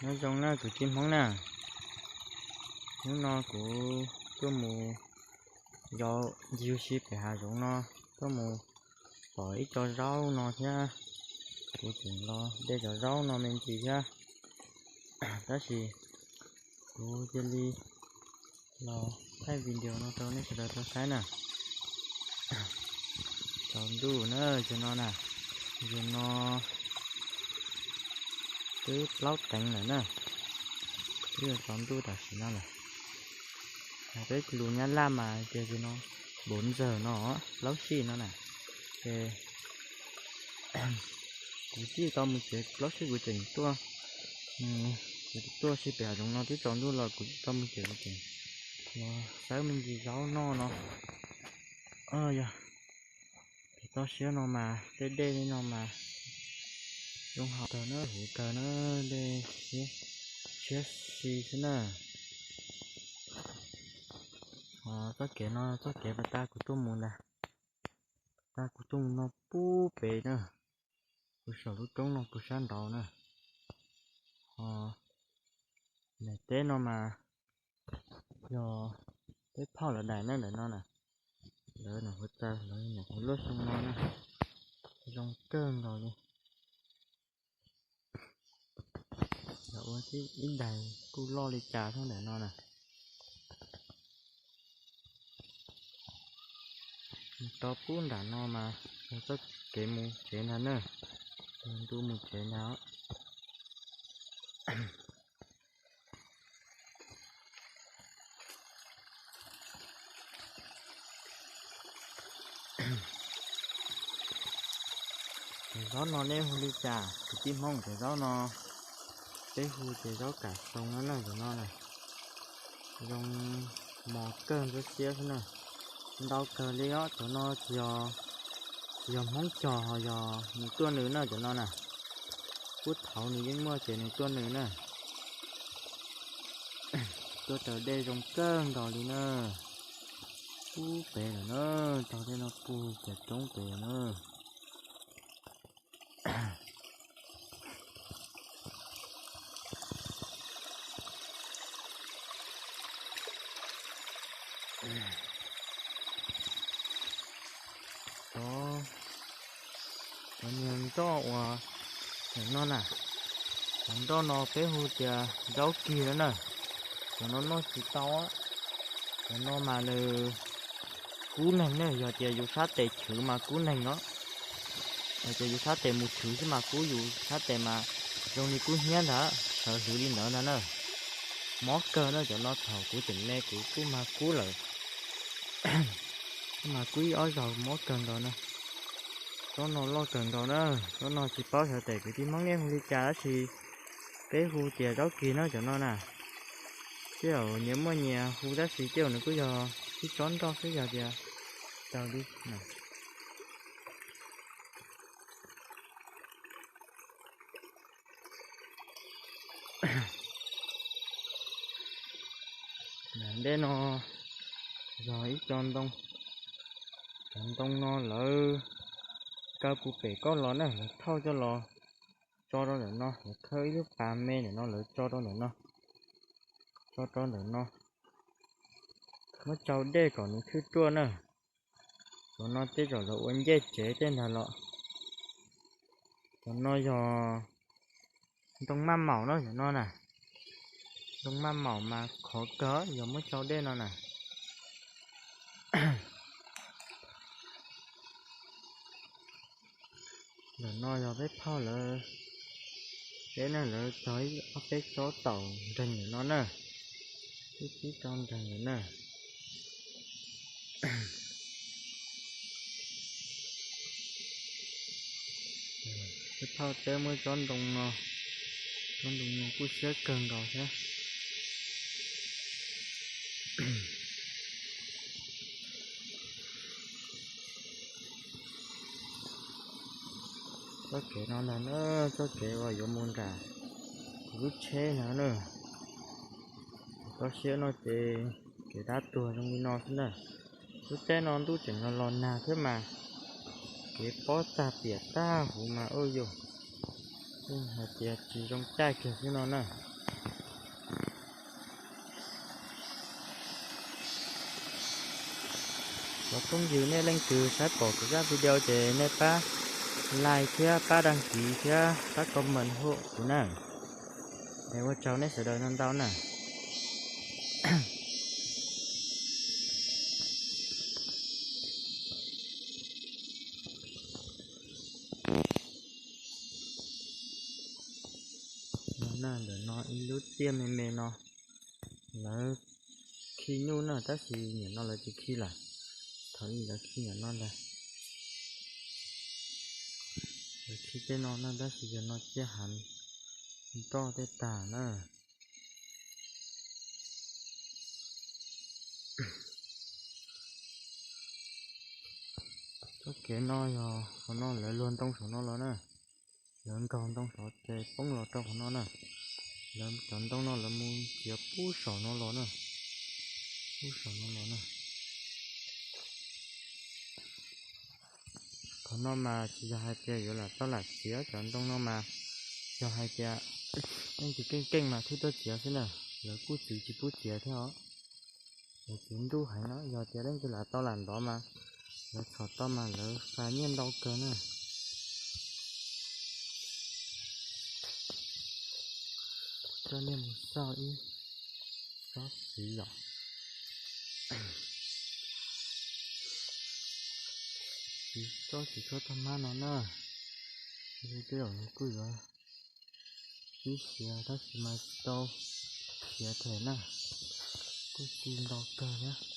Nyob zoo na kwv tij Hmoob na, hnub no kuv tuaj mus yos ncig ua si pem hav zoov no, tuaj mus pom ib co zaub no thiab. Kuv tseem los de cov zaub no me ntsis thiab, tab sis kuv cia li los thaij video no rau nej sawv daws tau saib na. Tsaus ntuj na, zaum no na, zaum no twb plaub teev lawm na, twb yuav tsaus ntuj tam sim no lawm. Hos peb lus Nyab Laj mas tias zaum no npaum ntxawg no, plaub sij no na. Ces kuv tsis tau mus tsev, plaub sij kuv tseem tuaj, kuv tuaj si pem hav zoov no twb tsaus ntuj los kuv tsis tau mus tsev, kuv tseem los xawb me ntsis zaub noj no. Yog toj siab no mas dej dej li no mas zoo haus kawg na, huv kawg na, dej siab si xwb na. Txoj kev no txoj kev pas tas kuv tuaj mus ntag, pas tas kuv tuaj mus no pub pem na, kuv saum lub roob no puag sab nraud na. Hos daim teb no mas yog peb phauj lawv daim na, ntawm no na, lawv nyuam qhuav txawb, lawv nyuam qhuav luaj xyoo no na, zoo kawg nkaus li. Lawv ua ib daim kuj loj li cas thiab ntawm no na. Mus rau pub nram no mas yog txoj kev mus tsev ntag na, yog ntu mus tsev ntag. Cov zaub no nej hu li cas? Kwv tij Hmoob, cov zaub no peb hu tias zaub kam xoo no na, cov no na. Zoo mos kawg ntxhab xiab xwb na. Ntau kawg li os, cov no tsis yog Hmoob cog ho yog nws tuaj nws na, cov no na. Kuj thaud nws yeej muaj ces nws tuaj nws na. Tuaj raws dej zoo kawg nkaus li na. Pub pem lawm na, taug dej no pug kiag roob pem lawm na. Cov, cov niag nroj uas ntawm no na, cov nroj no peb hu tias zaub kig no na. Cov no noj tsis tau, cov no mas nws kub neeg na, yog tias yus sab tes chwv mas kub neeg os. Yog tias yus sab tes mus chwv xwb mas kub, yus sab tes mas zoo li kub hnyiab ntag, sawv hwv li ntawd ntag na. Mob kawg na, cov no thaum kuv tseem me kuv kuj mag kub lawm, kuj mag kub ib ob zaug, mob kawg nkaus na. Tsob no loj kawg nkaus na. Tsob no tsis paub sawv daws kwv tij Hmoob nej hu li cas tab sis peb hu tias zaub kig na cov no na. Tej zaum nyias muaj nyias hu tab sis tej zaum nws kuj yog ib tsob nroj xwb, yog tias raws li na. Nram ntej no yog ib co ntoo. Cov ntoo no lawv kaw puag pem koj los na, lawv thauj coj los tso rau ntawm no, lawv khawb ib lub pas me ntawm no lawv tso rau ntawm no, tso rau ntawm no. Muab tsau dej kom nws thwj ruaj na. Cov no tej zaum lawv ua ncej tsev tej ntag los. Cov no yog ntoo maj maum na, cov no na. Ntoo maj maum mas khov kawg, yog muab tsau dej no na. Ntawm no yog peb phauj lawv, peb na, lawv txog ib ob peb tsob taum nreeg ntawm no na, ib tsob nreeg ntawm na. Peb phauj teb muab tsob ntoo no, tsob ntoo no kuj siab kawg nkaus thiab. Txoj kev no ntag na, txoj kev uas yuav mus nram kuv lub tsheb ntag na. Toj siab no ces kev dab tuag zoo li no xwb na. Lub teb no ntuj tseem los los nag thiab mas, kev pob tag piam tag huv mas ua yus yeej hais tias tsis zoo caij kiag xwb no na. Cov phooj ywg nej leej twg saib pom kuv zaj video ces nej pab like thiab pab đăng ký thiab pab comment hauv kuv na. Es ua tsaug nej sawv daws ntau ntau na. No na, ntawm no ib lub tiaj me me no, lawv khi nyuj na tab sis nim no lawv tsis khi lawm. Thaum ub lawv khi nim no ntag. Lawv khi tej no na tab sis yog no ciaj heev, nroj tej tag na. Txoj kev no yog qhov no lawv luag ntoo saum no los na. Lawv nkaug ntoo saud ces poob los rau qhov no na. Lawv cov ntoo no lawv mus txiav pub saum no los na. Pub saum no los na. Qhov no mas tsis yog hais tias yuav lam tau lam txiav cov ntoo no mas, yog hais tias leej twg keej keej mas thiaj tuaj txiav xwb na. Lawv kuj txwv tsis pub txiav thiab os. Lawv txwv nruj heev no, yog tias leej twg lam tau lam ntov mas lawv txhom tau mas lawv fa nyiaj ntau kawg na. Coj nej mus xauj ib tsob txiv yom. Txiv, tsob txiv tshuab tag mab no na, yog tej zaum nws kuj yuav pib siav tab sis mas tsis tau siav them na, kuj ci ntau kawg thiab.